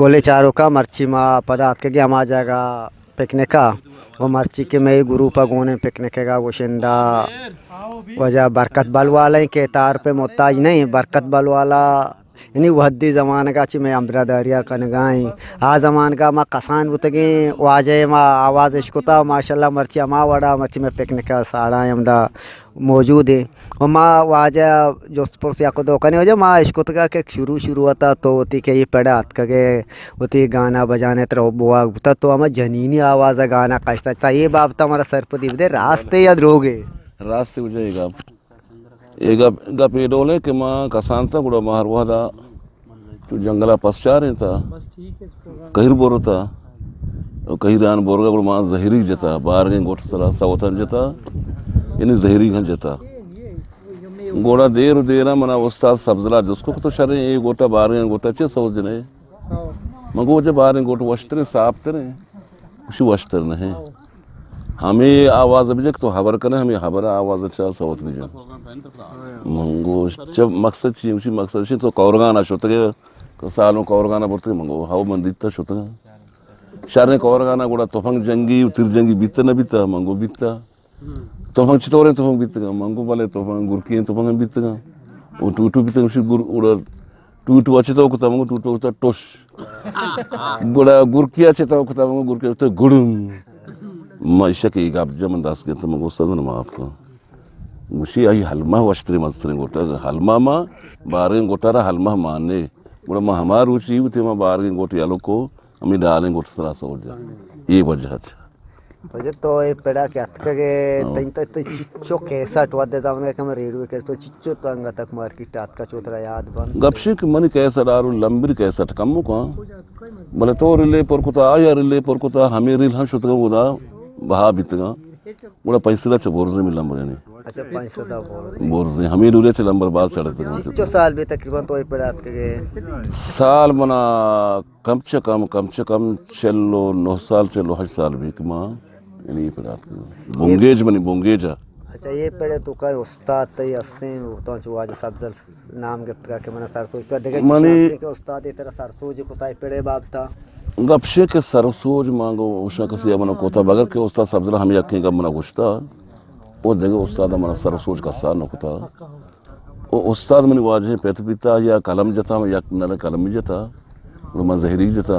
گلیں چاروکاں، مرچی ما پدا اتکگیں ہما جاگہ پکنک ءَ، و مرچی کہ مئے گروپ ءَ گونیں پکنک ءَ گوشندہ واجہ برکت بل والا ایں کہ تعارف ءِ محتاج نہ ایں۔ برکت بل والا یعنی وھدی زمانگ ءَ چہ مئے ہمبراہداری ءَ کنگ ءَ ایں۔ آ زمانگ ءَ ما کسان بوتگیں، واجہ ءِ ما آواز اشکتا، ماشاءاللہ مرچی ہما وڑا مرچی مئے پکنک ءِ ساڑا ہمدا موجود ایں۔ و ما واجہ جست پرس یک دو کنیں، واجہ ما اشکتگ ءَ کہ شروع شروع ءَ تا تو وتی کہ اے پڑ ءَ اتکگ ئے، وتی گانا بجانے ترا حب واہگ بوتا، تو ہما جنینی آواز ءَ گانا کشتا، تا اے بابت ءَ مارا سرپدی بدے، راستے یا دروگے؟ راستے واجہ، اے گپ، اے گپ، گپ اے ڈول ایں کہ ما کسان تا گڑا ما ہر وھدا چو جنگل ءَ پس چاریں تا، کہیر برتا، و کہیران برگا گڑا ما زہیری جتا، بارگیں گٹ سرا سوتن جتا، یعنی زہیری ہن جتا۔ گڑا دیر و دیرا منا استاد سبزلا جست کو کہ تو شریں اے گوٹا بارگیں گوٹا چے سوت جنے؟ من گو واجہ باریں گوٹ وشتریں، صاف تریں۔ گوشی وشتر نہ ایں۔ ہمے آواز بجن کہ تو ہبر کنے، ہمے ہبر آواز چا سوت بجن۔ من گو چہ مقصد چی؟ گوشی مقصد چی تو کورگانا شتگے؟ کہ سالوں کورگانا برتگے؟ من گو ہو من دیتا شتگا۔ شریں کورگانا گڑا تفنگ جنگی و تیر جنگی بیتا نہ بیتا؟ من گو بیتا۔ تفنگ چطوریں تفنگ بیتگاں؟ من گو بلے تفنگ، گرکیں تفنگ ہم بیتگاں۔ او ٹوٹو بیتگ، گوشی گر-، گڑا ٹوٹو ءَ چتو کتا؟ من گو ٹوٹو کتا ٹوش۔ گڑا گرکی ءَ چتو کتا؟ من گو گرکی ءَ کتا گڑم۔ ما ایشا کہ اے گپ جا من دست گرتا، من گو استاد من معاف کن۔ گوشی آئی ہلمہ وشتریں مستریں گوٹا، ہلمہ ما بارگیں گوٹا را ہلمہ مانے۔ گڑا ما ہما روچی وتی ما بارگیں گوٹ یلو کو، ہمے ڈالیں گوٹ سرا سوجا۔ اے وجہ چا۔ واجہ تو اے پڑا کہ اتکگے، ہاں۔ تئی، تئی، تئی چچو کیسٹ وھدے زمانگ ءَ کہ من ریڈیو کیسٹ، تو چچو تو انگت تک مارکیٹ ءَ اتکا چو ترا یاد بنت؟ گپ شے کہ منی کیسٹ آرو لمبری کیسٹ کم مکاں۔ بلے تو ریلے پر کتا، آیا ریلے پر کتا، ہمے ریل ہم شتگا گدا بہا بیتگا۔ گڑا پنچ سد چہ برزیں می لمبر یعنی۔ اچھا، پنچ سد برزیں۔ برزیں، ہمے ریلے چہ لمبر باز چڑھتگا۔ چچو سال بی تقریباً تو اے پڑا اتکگے؟ سال منا کم چہ کم، کم چہ کم چل و نہ سال، چل و ہشت سال بی کہ ما یعنی اے پڑا اتکگاں۔ بنگیج منی، بنگیج ءَ۔ اچھا، اے پڑے تو کا استاد تئی ہستیں، تو چو واجہ سبزل نام گپتگا کہ منا سرسوج تو دگہ منی چیز ہستیں کہ استاد ترا سرسوج کتا اے پڑے بابتا؟ گپ شے کہ سرسوج ما گو اوشا کسی ءَ منا کوتا، بگر کہ استاد سبزل ہمے یکیں گپ منا گوشتا، او دگہ استاد منا سرسوج کسا نہ کتا۔ او استاد منی واجہیں پت بیتا، یا قلم جتا، یک نل قلمی جتا، گڑا من زہری جتا۔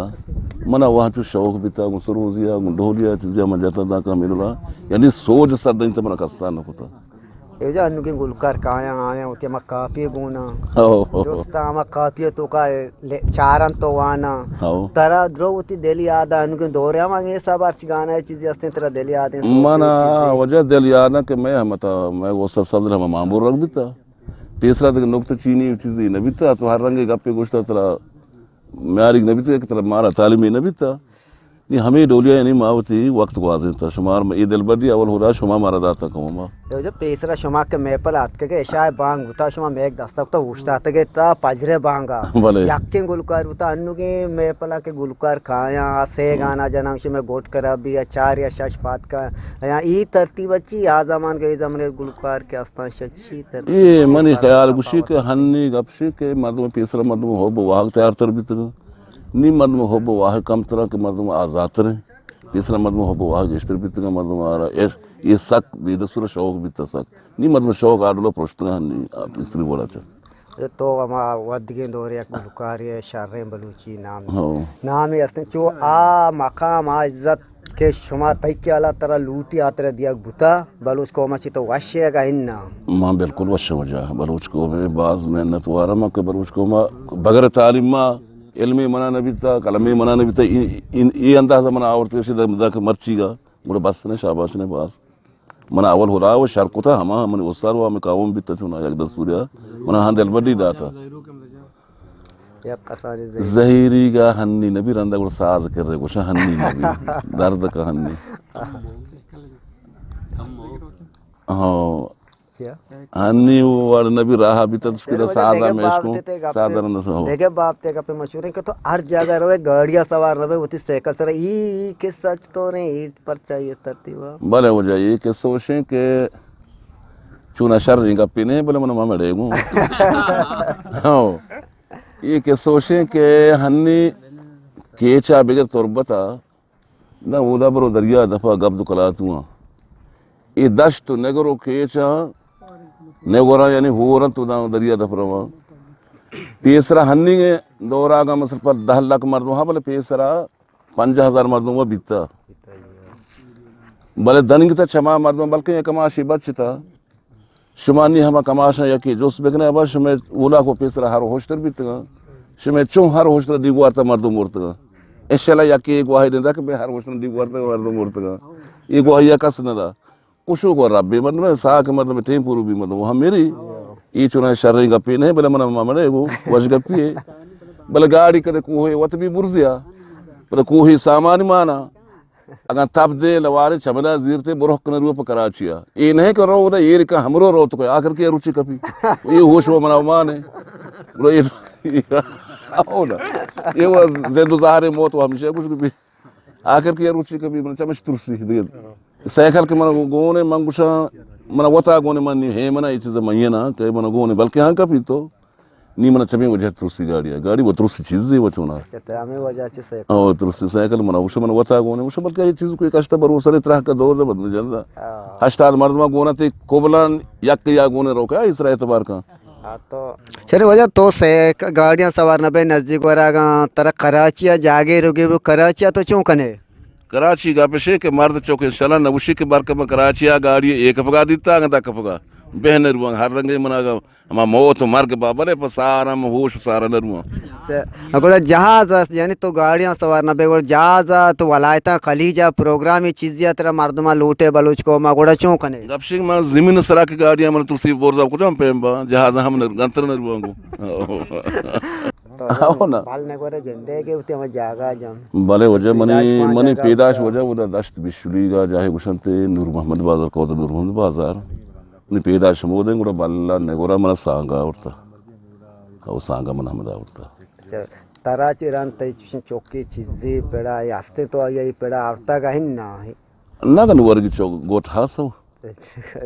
منا واہ چو شوق بیتا، گوں سروزیا، گوں ڈولیا، چیزیا من جتا داں کہ ہمے ڈولا، یعنی سوج سر دنت منا کسا نہ کتا۔ اے جا انوگیں گلکار کایاں، آیاں وتی ہما کاپی گونا۔ ہو، ہو۔ درستا ہما کاپی تو کا لے-، چارن تو وانا۔ ہو۔ ترا درو وتی دل یاد آ، انوگیں دورے ہما ہمے حساب ہرچی گانا چیزی ہستیں ترا دل یاد ہیں، سوچ منا چیزی۔ واجہ دل یاد آ کہ میں ہم تا، میں استاد صاحب ہم مامور رکھ بیتا۔ پیسرا دگہ نکتہ چینی و چیزے نہ بیتہ، تو ہر رنگے گپے گوشتہ ترا میاریگ نہ بیتہ کہ ترا مارا تعلیمے نہ بیتہ۔ نی ہمے ڈولیا یعنی ما وتی وقت گوازینتہ۔ شمار اے دلبڈی اول ہدا شما مارا داتہ قوما۔ تو جب پیسرا شما کہ محفل آتکگے عشاء بانگ بوتا، شما میک دستا کتا اوشتاتگے تا پجرے بانگا۔ بلے۔ یکیں گلکار بوتا، انوگیں محفلا کہ گلکار کایاں، آ سے گانا جناں، شمے گوٹ کرا بی، آ چار یا شش پاد کا، یا ای ترتیب چی، آ زمان کہ ای زمانے گلکار کہ استان شچی تر۔ اے منی خیال گوشی کہ ہنی گپ شی کہ مردم پیسرا مردم حب واہگ تیار تر بیتگاں۔ نی مردم حب واہگ کم ترا کہ مردم آزاتریں۔ پیسرا مردم حب واہگ گیشتر بیتگاں، مردم آرا اے، اے سک بے دستور شوق بیتا سک۔ نی مردم شوق آڈلو پرشتگاں ہنی آ پیسری وڑا چا۔ تو ہما ودگیں دور یک گلکارے شریں بلوچی نام۔ ہو۔ نامے استیں چو آ مقام آ عزت کہ شما تئی خیالا ترا لوٹی آ ترا دیگ بوتا، بلوچ قوم ء چہ تو وش ئے اگاں اناں؟ ما بالکل وش آں واجہ، بلوچ قوم ء باز محنت وار آں ما کہ بلوچ قوم ء بغیر تعلیم ما علمے منا نہ بیتا، قلمے منا نہ بیتا، ای، ای، ای اندازہ منا آورت کہ شد داں کہ مرچیگا، گڑا بس نے، شاباش نے باز۔ منا اول ہدا و شر کتا، ہما منی استاد و ہمے قوم بیتا چونا یک دستوریا، منا ہاں دلبڈی داتا۔ یک کسانی زہیر۔ زہیریگا ہنی نبی، رندا گڑا ساز کرے گوشا ہنی نبی۔ درد کا ہنی۔ ہاں۔ چیا؟ ہنی وڑ نبی راہ بیتا تو شکر چلو، سازا دیگہ میشکو، بابتے تے گپ سازا رندا سو۔ دیگہ بابتے گپ مشہور ہے کہ تو ہر جگہ روے، گاڑیا سوار روے، وتی سائیکل سر، ای، ای قصہ چطور ہیں، ای پرچہ یہ ترتیبا؟ بلے واجہ، یہ قصہ وشیں کہ چونا شر گپی نہیں، بلے من مڑے گوں۔ ہاں۔ اے قصہ وشیں کہ ہنی کیچ ءَ بگر تربت ءَ، داں اودا برو دریا دپ ءَ گبد ءُ کلاتواں۔ اے دشت ءُ نگر ءُ کیچاں، نگراں یعنی ہور اَنت ءُ داں دریا دپ رواں۔ پیسرا ہنیگیں دور ءَ اگاں مثلاً پہ دہ لکھ مردم ہاں، بلے پیسرا پنجاہ ہزار مردم وَ بیتا۔ بلے دنیگتا چما مردم بلکیں یک کماشے بچتا۔ شما نی ہما کماشاں یکے جست بکنے، ابا شمئے اولاک ءُ پیسرا ہر ہوشتر بیتگاں۔ شمئے چون ہر ہوشتر دیگوارتا مردم مرتگاں۔ انشاءاللہ یکے اے گواہی دینتا کہ بے ہر ہوشتر دیگوارتا مردم مرتگاں۔ اے گواہی کس نہ دا۔ کشوک ءُ ربے مردم، ساک مردم، ٹیم پورو بی مردم، ہم میری۔ اے چوناہا شریں گپے نہ، بلے من مامڑے گو وش گپی ہے۔ بلے گاڑی کدے کوہے وت بی برزیا، بلے کوہے سامان مانا۔ اگاں تب دے لوارے چمدا زیرتے برخ کن رو پہ کراچی ءَ۔ اے نہ کہ رو دا ایر کا ہمرو رو تو آخر کی روچی کپی۔ اے ہوش و منا مان ہے۔ رو اے، او نا۔ اے وہ زند و زہر موت و ہمیشہ کچھ کپی۔ آخر کی روچی کپی من چمش ترسی دے۔ سائیکل کہ من گونے من گوشاں، من وتا گونے من نی ہے منا اے چیز من یہ نا کہ من گونے بلکہ ہاں کپی تو۔ نی من چمے وجہ ترسی گاڑی ءَ۔ گاڑی و ترسی چیزے و چونا۔ اچھا، تو ہمیں وجہ چہ سائیکل؟ او، ترسی سائیکل من اوش من وتا گونے، اوش بلکہ یہ چیز کوئی کشتا بروسہ نے ترہ کا دور بد جندا۔ ہاں۔ ہشتاد مردم گونا تے کوبلان یک یا گونے روکا اس رہے اعتبار کا۔ ہاں تو۔ چرے وجہ تو سائیک-، گاڑیاں سوار نہ بے نزدیک وراگا ترا کراچی ءَ جاگے روگے بو کراچی ءَ تو چون کنے؟ کراچی گپشے کہ مرد چوک انشاءاللہ نوشی کہ برکہ من کراچی ءَ گاڑی ایک پگا دیتا اگا دک پگا۔ بہن روان ہر رنگے من اگا ہما موت و مرگ بابرے پہ سارا ہم ہوش و سارا نہ رواں۔ سے-، گڑا جہاز است، یعنی تو گاڑیاں سوار نہ بے، گڑا جہاز ءَ تو ولایتاں خلیج ءَ پروگرامے چیزے ءَ ترا مردماں لوٹے بلوچ قوم ءَ، گڑا چون کنے؟ گپشنگ ما زمین سرا کہ گاڑیاں من ترسی برزا کجام پیم با، جہاز ہم نہ گنتر نہ رواں گو۔ تو ہاں نا۔ بال نہ گورے جندے کہ ہوتے ہم جاگا جم۔ بلے وجہ منی، پیداش ما منی جاگا پیداش ہوتا۔ وجہ وہ دشت بشلی گا جاہے گشنتے نور محمد بازار کو نور محمد بازار۔ نی پیداش ہمودیں، گڑا بلا نگورا منا سانگا آورتا۔ او سانگا من ہمدا آورتا۔ اچھا، ترا چہ رند تئی چوشیں چوکی چیزے پڑا یا ہستیں تو آئی پڑا آورتا گا ہن نا؟ نگن ورگی چو گوٹ ہاسو۔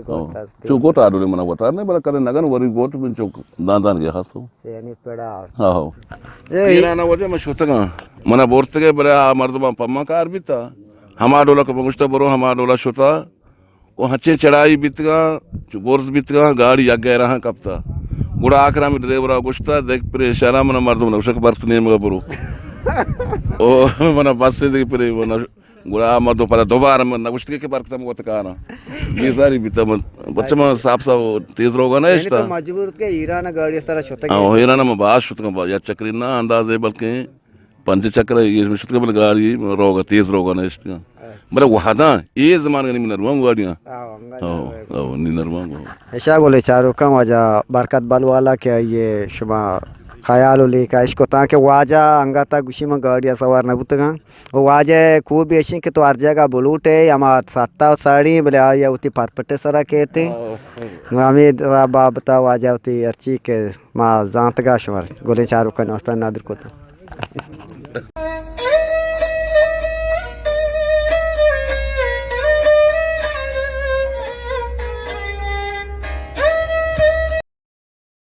گوٹ ہاں۔ ہستے۔ چو گوٹ آڈولے منا وتار نہیں، بلا کدے نگن ورگی گوٹ من چو دان دان گیا ہاسو۔ سے یعنی پڑا آورتا۔ ہاں، ہاں۔ اے ایران وجہ من شتگاں۔ منا بورتگے بلے آ مردمان پما کار بیتا۔ ہما ڈولا کہ من گوشتا برو ہما ڈولا شتا۔ و ہنچیں چڑھائی بیتگاں، چو برز بیتگاں، گاڑی یک گیراہاں کپتا۔ گڑا آخر ہمیں ڈرائیور ءَ گوشتا، دیکھ پریشان ءَ منا مردم نہ گوشت کہ برکت نیمگا برو۔ او منا بس دگہ پرے، منا گڑا آ مردم پدا دوبارہ من نہ گوشت کہ برکت ہم وت کاراں۔ بیزاری بیتا من، بچہ من صاف صاف تیز روگا نہ یعنی تو اشتا۔ مجبور کہ ایران گاڑی اس طرح شتگ ہاں، ہے۔ ایران میں باز شتگاں، با-، یا چکری نہ اندازے بلکہ پنچ چکر اے، اے شتگ بلے گاڑی روگا، تیز روگا نہ اشتگاں۔ اچھا۔ بلے وہداں اے زمانگ نی من نروان گاڑیاں۔ آو، انگا ہاں، نروان۔ آو، نی نروان گو۔ اشا گولے چاروکاں واجہ برکت بل والا کہ آئیے شما خیال و لیکا اشکتاں کہ واجہ انگتا گوشی من گاڑی سوار نہ بوتگاں۔ و واجہ کو بھی اشیں کہ تو ہر جگہ بلوٹے، ہما ستا و ساڑی بلے آئی وتی پرپٹے سرا کہتے۔ آو۔ ہمیں بابتا واجہ وتی اچھی کہ ما زانتگا شمار گولیں چاروکاں واسطہ نادر کتو۔